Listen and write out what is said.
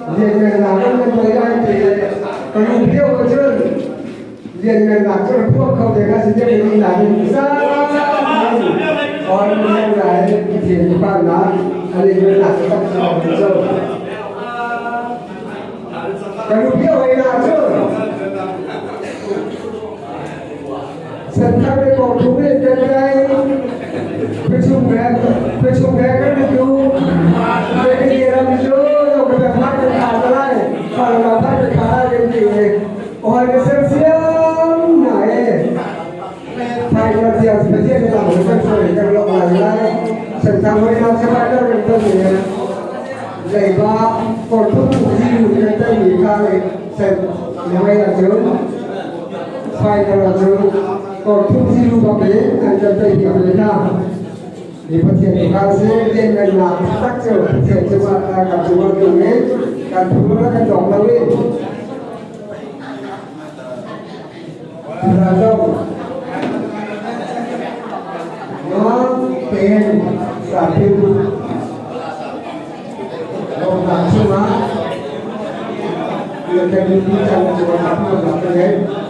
Lianngannak kan kan toi lai ti ka lung phio ko cun lianngannak cu phuak kho te kha si deuh in na in sa on yang lai Pathian pan na a lianngannak cu tak si ko ka lung phio hei na cun Senthar le ko thum in kan kai khuachung he khuachung he kan tu ke ke ram cu lo ka ta phai ka kha ta lai fa la phai ka kha lai kan ti e oi ka sem siam na e phai ka tia pathian na lam kan soi kan lo lai lai senthar hoi na se phai la kan ta ni leiba ko thum ji kan ta ni kha le sen mai la chu Final cu kawrthum ziru bak in an kan tei piak ve hna. Ni Pathian tu kan si lianngannak taktak cu Pathian cungah kan cungah tung i kan phur le kan dong lo i Raldo Ngah pen sa piu lawmnak chungah kan mipi cang cungah kan